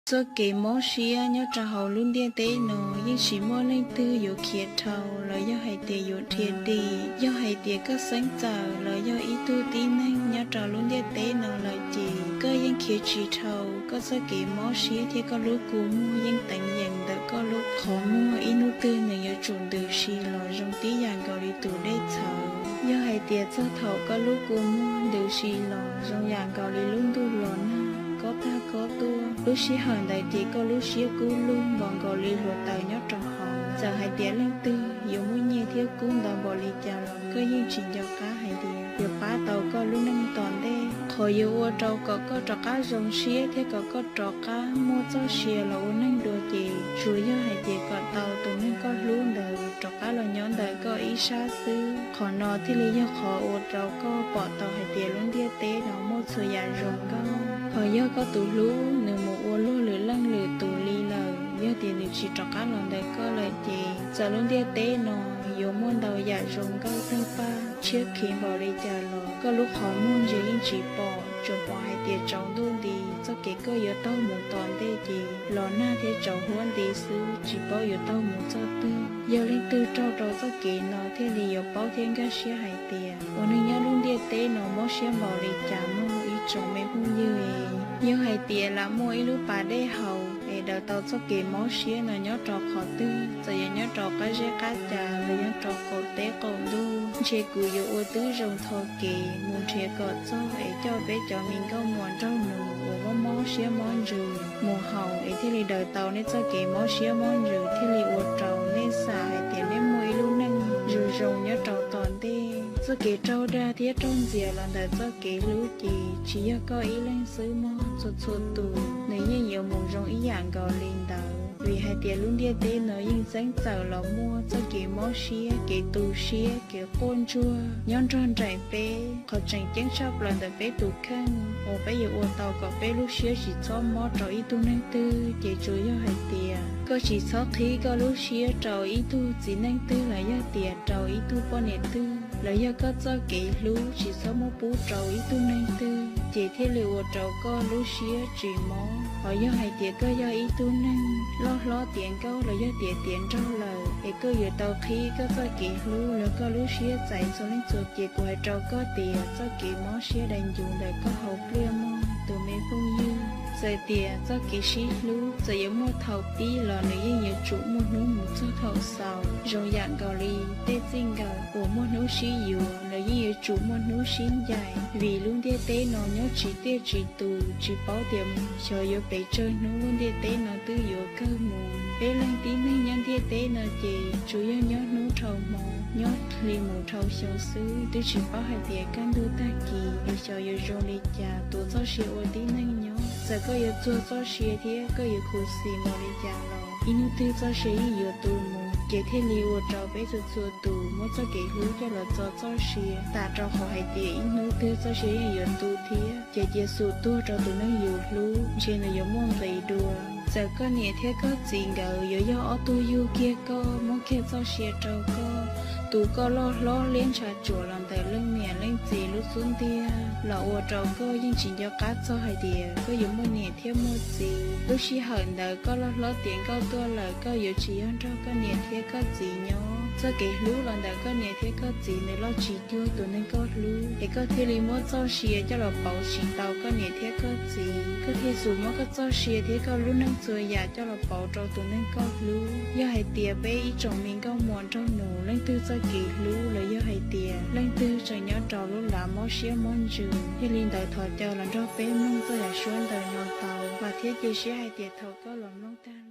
Txoj kev mob siab nyob rau hauv lub ntiaj teb no yeej tsis muaj leej twg yuav khiav dhau los yog hais tias yuav dhia dim. Yog hais tias koj xeeb txawm los yog ib tug tib neeg nyob rau lub ntiaj teb no lawm ces koj yeej khiav tsis dhau. Koj txoj kev mob siab thiab koj lub kua muag yeej teev yeem ntawm koj lub qhov muag, ib hnub twg nws yuav tsum ntws si los zoo tib yam nkaus li tus dej txhawv. Yog hais tias txog thaum koj lub kua muag ntws si los zoo yam nkaus li lub ntuj los nag, kob tag kob tuaj, lub sij hawm ntawd ces koj lub siab kub lug npaum nkaus li hluav taws nyob rau hauv. Txawm hais tias leej twg yuav muaj nyiaj thiab kub ntau npaum li cas los koj yeej tsis nco qab hais tias yuav pab tau koj lub neej tom ntej. Qhov yuav ua rau kom koj rov qab zoo siab thiab kom koj rov qab muaj txoj sia los ua neeg dua ces tsuas yog hais tias kom tau tus neeg koj hlub ntawd rov qab los nyob ntawm koj ib sab xwb. Qhov no thiaj li yog qhov ua rau koj pom tau hais tias lub ntiaj teb no muaj txhua yam zoo nkauj. Ho yog koj tus hlub nws mus ua luag lwm leej lwm tus li lawm, yog tias nws tsis rov qab los ntawm koj lawm ces txawm lub ntiaj teb no yuav muaj ntau yam zoo nkauj tawg paj tshiab khiv npaum li cas los koj lub qhov muag ntshe yeej tsis pom, tsuas pom hais tias tsaus ntuj nti. Txoj kev koj yuav taug mus tom ntej ces los nag thiab tsaus huab nti xwb, tsis paub yuav taug mus txog twg. Yog leej twg raug rau txoj kev no thiaj li yuav paub thiab nkag siab hais tias ua neeg nyob lub ntiaj teb no mob siab npaum li cas mog ib tsoom me phooj ywg. Yog hais tias lam muaj ib lub pas dej haus es daws tau txoj kev mob siab no nyob rau qhov twg, txawm yog nyob rau qab zeb qab ca los nyob rau qaum teb qaum ntuj, ntshe kuv yuav ua tib zoo tho kev mus nrhiav kom txog es coj peb cov me nkauj muam nraug nus uas mob mob siab mob ntsws mus haus es thiaj li daws tau nej txoj kev mob siab mob ntsws, thiaj li ua rau nej xam hais tias nej muaj ib lub neej zoo zoo nyob rau tom ntej. Txoj kev raug dag thiab raug ntxias los ntawm txoj kev hlub ces tsis yog koj ib leeg xwb mog, txhua txhua tus nws yeej yuav mus zoo ib yam nkaus li ntawd. Vim hais tias lub ntiaj teb no yeej txeeb txawm los muaj txoj kev mob siab, kev tu siab, kev quaj ntsuag nyob nrog nraim peb. Qhov tseem ceeb tshaj plaws ntawm peb tus kheej uas peb yuav ua tau kom peb lub siab tsis txhob mob rau ib tug neeg twg ces tsuas yog hais tias koj tsis txhob qhib koj lub siab rau ib tug txiv neej twg los yog tias rau ib tug poj niam twg, los yog koj txoj kev hlub tsis txhob muab pub rau ib tug neeg twg, ces thiaj li ua rau koj lub siab tsis mob. Ho yog hais tias koj yog ib tug neeg loj hlob tiav nkauj los yog tias tiav nraug lawm es koj yuav tau qhib koj txoj kev hlub los koj lub siab txais txhua leej txhua tus, ces kuv hais rau koj tias txoj kev mob siab dai ncuv ntawm koj hauv pliaj mog tus me phooj ywg. Txawm tias txoj kev sib hlub txawm yuav muaj thaum pib los nws yeej yuav tsum muaj hnub mus txog thaum xaus, zoo yam nkaus li tej txij nkawm uas muaj hnub sib yuav los yeej yuav tsum muaj hnub sib ncaim. Vim lub ntiaj teb no nyob tsis tiaj tsis tus, tsis paub tias xyov yuav pes tsawg hnub lub ntiaj teb no twb yuav kawg mus. Peb leej tib neeg nyob ntiaj teb no ces tsuas yog nyob hnub dhau hmo, nyob hli mus dhau xyoo xwb, twb tsis paub hais tias kaj ntug tag kis es xyov yuav zoo li cas tuav txoj sia ua tib neeg nyob. Txawm koj yuav txuag txoj sia thiab koj yuav khuv xim npaum li cas los ib hnub twg txoj sia yeej yuav tu mus, ces thiaj li ua rau peb txhua txhua tus muab txoj kev hlub coj los txo txoj sia, tam rau qhov hais tias ib hnub twg txoj sia yeej yuav tu thiab. Ces cia xub tuag rau tus neeg yus hlub, ntshe nws yuav muaj nqis dua. Txawm koj niam thiab koj txiv nkawd yuav yog ob tug yug kiag koj, muab kiag txoj sia rau koj, tu koj loj hlob liab ntshav tsuam los ntawm leej niam leej txiv lub xub ntiag, los ua rau koj yeej tsis nco qab txog hais tias koj yuav muaj niam thiab muaj txiv. Lub sij hawm ntawd koj loj hlob tiav nkauj tuaj lawm, koj yuav tsis yog nrog koj niam thiab koj txiv nyob. Txoj kev hlub los ntawm koj niam thiab koj txiv nws loj tsis cuag tus neeg koj hlub, es koj thiaj li muab txoj sia coj los pauv tsis tau koj niam thiab koj txiv. Koj thiaj xub muab koj txoj sia thiab koj lub neej txhua yam coj los pauv rau tus neeg koj hlub. Yog hais tias peb ib tsoom me nkauj muam nraug nus leej twg txoj kev hlub los yog hais tias leej twg tseem nyob rau lub lav mob siab mob ntsws, yog li ntawd thov caw los nrog peb mloog txoj yam suab ntawm no tau, vam thiab cia siab hais tias thaum koj los mloog tag